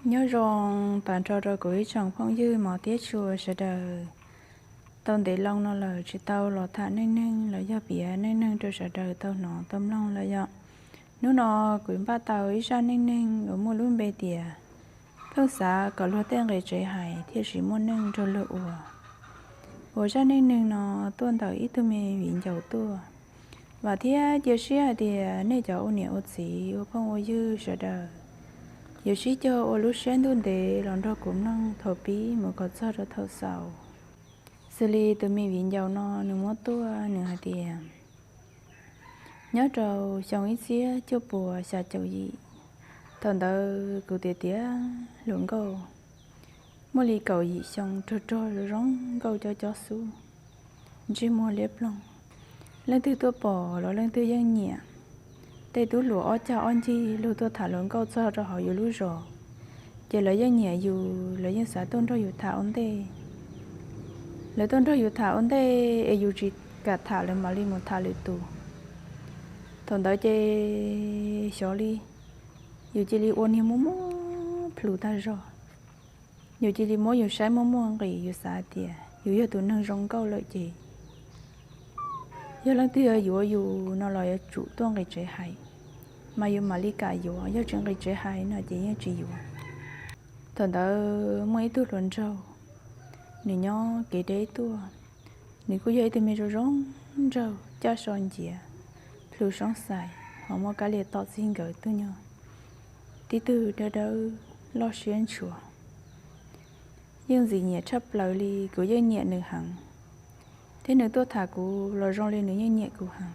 Nyob zoo tas nrho rau kuv ib tsoom phooj ywg mos thiab tshua sawv daws. Tau ntev loo no lawm tsis tau los tham neej neeg los yog piav neej neeg rau sawv daws tau hnov tau mloog lawm yom. Hnub no kuv npaj tau ib zaj neej neeg uas muaj lub npe tias pheej xav kom luag tej nqis tsev hais thiaj tsis muaj neej nrog luag ua, uas zaj neej neeg no tuaj ntawm ib tug me viv ncaus tuaj. Vam thiab cia siab hais tias nej cov ua niam ua txiv ua phooj ua ywg sawv daws yuav sib cog ua lub siab ntuj ntev los nrog kuv mloog thaum pib mus kom txog rau thaum xaus. Xws li tus me viv ncaus no nws muab tuaj nws hais tias nyob rau xyoo ib txhiab cuaj puas xya caum yim, thaum ntawd kuv tiav tiav hluas nkauj, muaj li kaum yim xyoo rog rog zoo nkauj cob cob xub, ntsej muag liab ploog. Leej twg tuaj pom los leej twg yeej nyiam. Tej tub hluas ob cag ob ncig luag tuaj tham hluas nkauj txog rau hauv yus lub zos, ces lawv yeej nyiam yus, lawv yeej xav tuaj nrog yus tham ua ntej. Lawv tuaj nrog yus tham ua ntej es yus tsis kam tham lawv mam li mus tham lwm tus. Thaum ntawd ces xyov li, yus cia li ua niag muaj muaj plhus tag zog. Yus cia li muab yus saib muaj muaj nqis, yus xav tias yus yog tus neeg zoo nkauj lawm ces yog leej twg yuav yus no los yuav tsum tuaj nqis tsev hais, mas yus mam li kam yuav, yog tsis nqis tsev hais no ces yeej tsis yuav. Thaum ntawd muaj ib tug hluas nraug, nws nyob kev deb tuaj, nws kuj yog ib tug me zoo zoo nraug, caj so nciav, plhu soob xais, ho muaj kab lia tom txij nkawm, tug nyuag tib tug dawb dawb loj siab ntshua. Yeej ntxim nyiam tshaj plaws li, kuv yeej nyiam nws heev, thiab nws tuaj tham kuv los zoo li nws yeej nyiam kuv heev.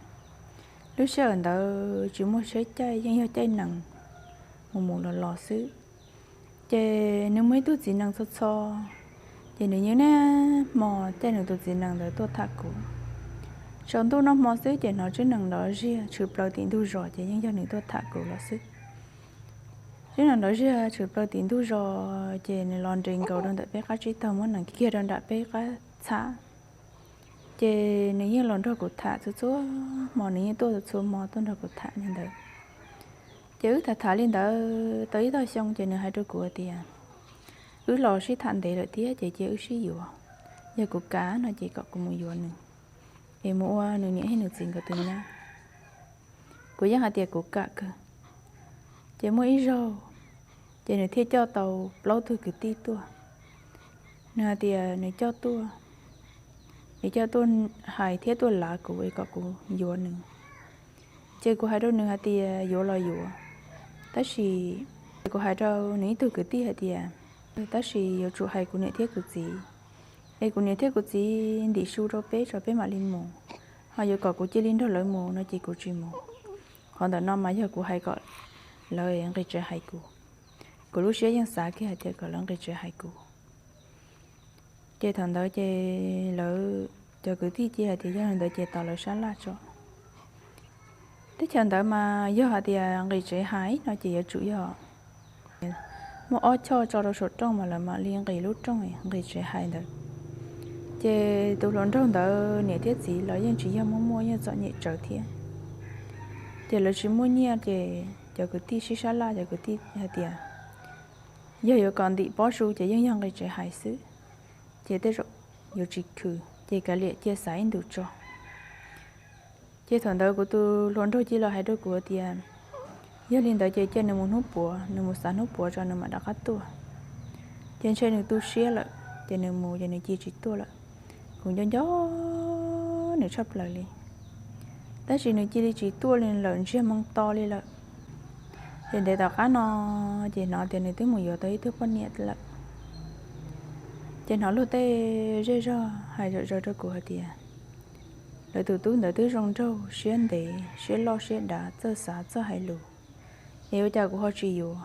Lub sij hawm ntawd tsis muaj tsheb caij, yeej yog caij nees mus mus los los xwb. Ces nws muaj ib tug txiv nees txho txho, ces nws yeej niaj hmo caij nws tus txiv nees ntawd tuaj tham kuv. Tsaus ntuj noj hmo xwb ces hnov tswb nees nrov ziag tshwm plaws tim ntug zos ces yeej yog nws tuaj tham kuv los xwb. Tswb nees nrov ziag tshwm plaws tim ntug zos ces nws los nres nkaus rau ntawm peb qab tsib taug, muab nees kiag rau nram peb qab txhab. Ces nws yeej los nrog kuv tham txhua txhua hmo, nws yeej tuaj txhua txhua hmo tuaj nrog kuv tham li ntawd. Ces wb tham tham li ntawd tau ib tog xyoo ces nws hais rau kuv tias wb los sib tham ntev lawm thiab ces cia wb sib yuav. Yog kuv kam no ces kom kuv mus yuav nws, es mus ua nws niam thiab nws txiv nkawd tus nyab. Kuv yeej hais tias kuv kam kawg. Ces muaj ib zaug, ces nws thiaj coj tau plaub tug kwv tij tuaj. Nws hais tias nws coj tuaj, nws coj tuaj hais thiab tuaj lav kuv es kom kuv yuav nws. Ces kuv hais rau nws hais tias yuav los yuav, tab sis, ces kuv hais rau nws ib tug kwv tij hais tias tab sis yuav tsum hais kuv niam thiab kuv txiv, es kuv niam thiab kuv txiv ntim su rau peb tso peb mam li mus. Ho yuav kom kuv cia li nrog lawv mus no ces kuv tsis mus. Qhov ntawm no mas yog kuv hais kom lawv nqis tsev hais kuv. Kuv lub siab yeej xav kiag hais tias kom lawv nqis tsev hais kuv. Ces thaum ntawd ces lawv cov kwv tij cia hais tias yog li ntawd ces tos lawv sab laj tso. Teb chaws ntawd mas yog hais tias nqis tsev hais no ces yuav tsum yog muaj ob choj tso rau saum rooj mas lawv mam li nqis lub rooj nqis tsev hais ntawd. Ces tus hluas nraug ntawd niam thiab txiv los yeej tsis yog muaj muaj, yeej txom nyem tsawv thiab. Ces lawv tsis muaj nyiaj ces cov kwv tij sib sab laj, cov kwv tij hais tias yog yuav kom ntim pob su ces yeej yog nqis tsev hais xwb, ces tej zaum yuav tsis khwv ces kav liam cia xav ib ntus tso. Ces thaum ntawd kuv tus hluas nraug cia li los hais rau kuv tias yog li ntawd ces cia nws mus hnub puav, nws mus xav hnub puav tso nws mam rov qab tuaj. Ces ntshe nws tu siab lawm ces nws mus ces nws cia tsis tuaj lawm. Kuv nco nco nws tshaj plaws li, tab sis nws cia li tsis tuaj li lawm, ntsiag moo to li lawm. Ces ntev tom qab no ces hnov tias nws twb mus yuav tau ib tug poj niam lawm. Ces hnov luag tej zej zog hais zom zaws rau kuv hais tias lawv tus tub ntawd twb zoo nraug, siab ntev, siab loj siab dav, txawj xav txawj hais lus, es ua cas kuv ho tsis yuav?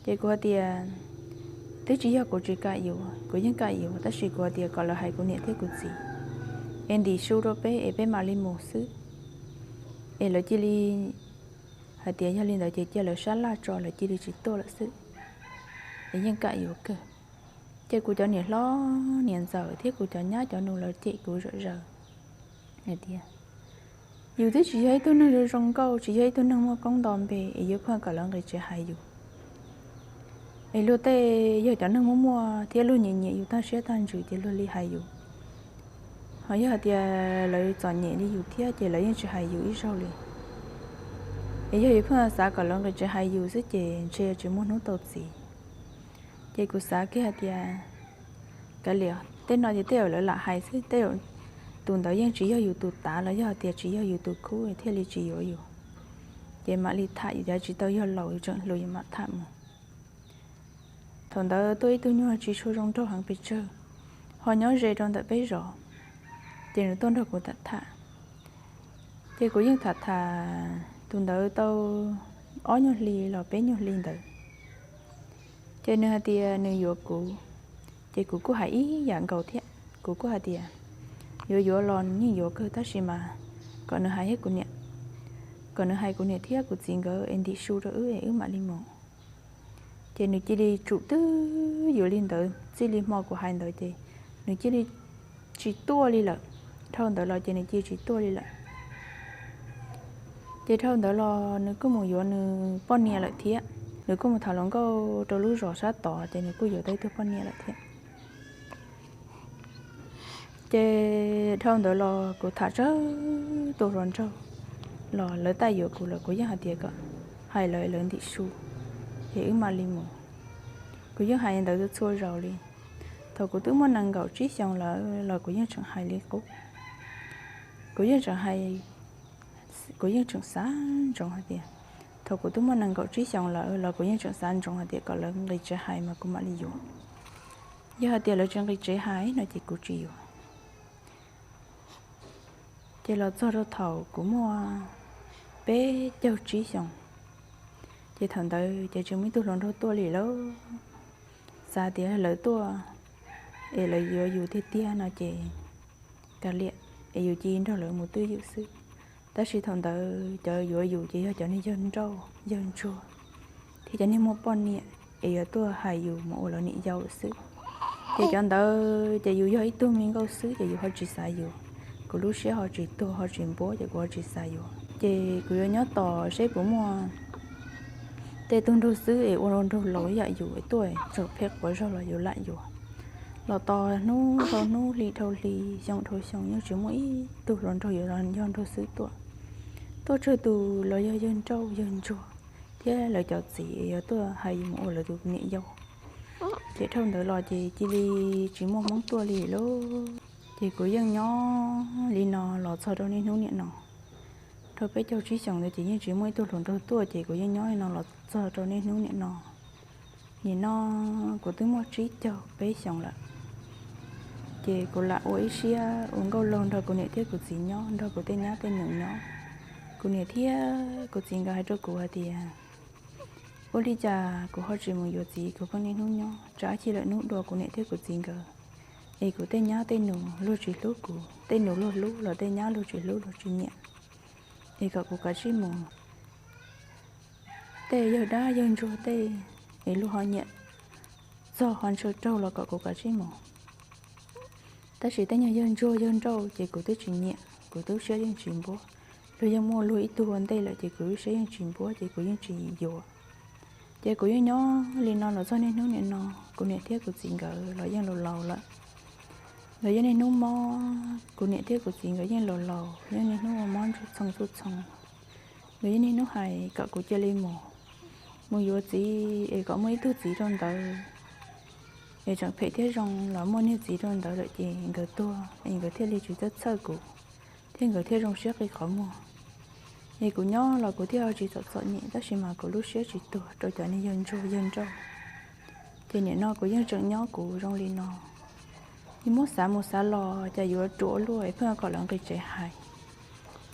Ces kuv hais tias twb tsis yog kuv tsis kam yuav, kuv yeej kam yuav, tab sis kuv hais tias kom lawv hais kuv niam thiab kuv txiv es ntim su rau peb es peb mam li mus xwb. Es lawv cia li hais tias yog li ntawd ces cia lawv sab laj tso, lawv cia li tsis tuaj lawm xwb, es yeej kam yuav kawg. Ces kuv cov niam hlob niam ntxawm thiab kuv cov nyab cov nus lawv cem kuv zom zaws hais tias yus twb tsis yog ib tug neeg zoo zoo nkauj, tsis yog ib tug neeg muaj koob nto npe es yuav pheej kom lawv nqis tsev hais yus. Es luag tej yog cov neeg muaj muaj thiab luag nyiam nyiam yus tag siab tag ntsws ces luag li hais yus. Ho yog hais tias lawv txom nyem li yus thiab ces lawv yeej tsis hais yus ib zaug li. Es yog yus pheej xav kom lawv nqis tsev hais yus xwb ces ntshe tsis muaj hnub tau txiv. Ces kuv xav kiag hais tias, kav liam, tej no ces tej zaum lawv lam hais xwb, tej zaum tus ntawd yeej tsis yog yus tus tav los yog hais tias tsis yog yus tus khub thiaj li tsis yuav yus. Ces mam li tham, yus cav tsis tau yog laus yus tseem hluas yus mam tham mus. Thaum ntawd tuaj ib tug nyuag tsis tshua zoo nraug heev pes tsawg, ho nyob ze rau ntawm peb zos, ces nws tuaj nrog kuv tham tham. Ces kuv yeej tham tham tus ntawd tau ob nyuag hli los peb nyuag hli ntawd. Ces nws hais tias nws yuav kuv, ces kuv kuj hais ib yam nkaus thiab. Kuv kuj hais tias yuav yuav los nws yeej yuav kawg tab sis mas kom nws hais thiab kuv niam, kom nws hais kuv niam thiab kuv txiv nkawd es ntim su rau wb es wb mam li mus. Ces nws cia li tsum twb yuav li ntawd, txij li hmo kuv hais ntawd ces nws cia li tsis tuaj li lawm. Dhau ntawd los ces nws cia li tsis tuaj li lawm. Ces dhau ntawd los nws kuj mus yuav nws poj niam lawm thiab. Nws kuj mus tham hluas nkauj rau lub zos sab tod ces nws kuj yuav tau ib tug poj niam lawm thiab. Ces dhau ntawd los kuv tham tsawg tus hluas nraug los lawv tab yuav kuv los kuv yeej hais tias kom hais lawv, lawv ntim su es wb mam li mus. Kuv yeej hais ntawd txhua zaus li. Thaum kuv twb muaj nees nkaum tsib xyoos lawm los kuv yeej tseem hais li qub. Kuv yeej tseem hais, kuv yeej tseem xav ntsoov hais tias, thaum kuv twb muaj nees nkaum tsib xyoos lawm los kuv yeej tseem xav ntsoov hais tias kom lawv nqis tsev hais mas kuv mam li yuav. Yog hais tias lawv tsis nqis tsev hais no ces kuv tsis yuav. Ces los txog rau thaum kuv muaj peb caug tsib xyoos, ces thaum ntawd ces tsis muaj ib tug hluas nraug tuaj li lawm. Xav tias lawv tuaj es lawv yuav yus tiag tiag no ces kav liam, es yus cia li nrog lawv mus twj ywm xwb. Tab sis thaum ntawd cov yuav yus ces yog cov neeg yawg nrauj yawg ntsuag thiab cov neeg muaj poj niam es yuav tuaj hais yus mus ua lawv niam yau lawm xwb. Ces cov ntawd ces yus yog ib tug me nkauj xwb ces yus ho tsis xav yuav. Kuv lub siab ho tsis tuag ho tsis npuab ces kuv ho tsis xav yuav. Ces kuv yuav nyob tos seb puas muaj tej tug nraug xwb es ua nraug laus ib yam yus es tuaj tseem pheej quav zog los yus lam yuav. Los tos hnub dhau hnub, hli dhau hli, xyoo dhau xyoo yeej tsis muaj ib tug hluas nraug yuav yog nraug xwb tuaj. Tuaj tsawg tus los yog yawg nrauj yawg ntsuag thiab lawv cov txiv yuav tuaj hais yus mus ua lawv tus niam yau. Ces dhau ntawd los ces cia li tsis muaj hmoob tuaj li lauj. Ces kuv yeej nyob li no los txog rau niaj hnub niam no. Rau peb caug tsib xyoos ntawd ces yeej tsis muaj ib tug hluas nraug tuaj ces kuv yeej nyob li no los txog rau niaj hnub niam no. Nim no kuv twb muaj tsib caug peb xyoos lawm. Ces kuv lam ua ib siab ua nkauj laug nrog kuv niam thiab kuv txiv nyob, nrog kuv tej nyab tej nus nyob. Kuv niam thiab kuv txiv nkawd hais rau kuv hais tias, ua li cas kuv ho tsis mus yuav txiv kuv pheej niaj hnub nyob, tsam ib chim lawm hnub dua kuv niam thiab kuv txiv nkawd es kuv tej nyab tej nus luag tsis hlub kuv, tej nus luag hlub los tej nyab luag tsis hlub luag tsis nyiam, es kom kuv kav tsij mus. Tej yawg dab yawg ntsuag tej es luag ho nyiam txog ho ntshaw raug los kom kuv kav tsij mus. Tab sis tej nyuag yawg ntsuag yawg nrauj ces kuv twb tsis nyiam, kuv lub siab yeej tsis npuab. Luag yeej muaj luag ib tug ua ntej lawm ces kuv lub siab yeej tsis npuab ces kuv yeej tsis yuav. Ces kuv yeej nyob li no los txog niaj hnub niam no, kuv niam thiab kuv txiv nkawd los yeej laus laus lawm. Nkawd yeej niaj hnub mob, kuv niam thiab kuv txiv nkawd yeej laus laus, yeej niaj hnub ua mob ntuj txhoo txuj txhoo. Nkawd yeej niaj hnub hais kom kuv cia li mus, mus yuav txiv es kom muaj ib tug txiv rau ntawd, es tseem phem thiab zoo los muaj niag txiv rau ntawd lawm ces nkawd tuag es nkawd thiaj li tsis txawj txhawj kuv, thiab nkawd thiaj zoo siab qi qhov muag. Es kuv nyob los kuv thiaj tsis txom txom nyem tab sis mas kuv lub siab tsis tuag rau cov niag yawg ntsuag yawg nrauj. Ces nim no kuv yeej tseem nyob kuv zoo li no. Yeej muab xav mus xav los cas yuav ruam luaj es pheej kom lawv nqis tsev hais.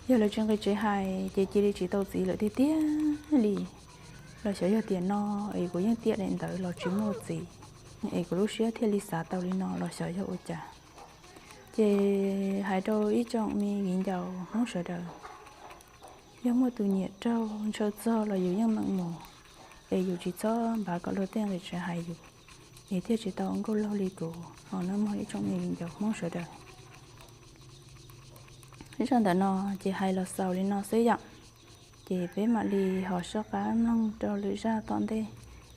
Yog lawv tsis nqis tsev hais ces cia li tsis tau txiv lawm tiag tiag li. Los xyov yog tiam no es kuv yeej tiam daim ntawd los tsis muaj txiv, es kuv lub siab thiaj li xav tau li no los xyov yog ua cas. Ces hais rau ib tsoom me viv ncaus Hmoob sawv daws, yog muaj tus nyiam raug ntshaw txog los yus yeej meem mus, es yus tsis txhob npav kom luag tej nqis tsev hais yus, es thiaj tsis tau nkauj laug li kuv ho nawb mog ib tsoom me viv ncaus Hmoob sawv daws. Zaj ntawm no ces hais los xaus li no xwb yom. Ces peb mam li ho soj qab mloog rau lwm zaj tom ntej,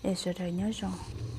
Es sawv daws nyob zoo.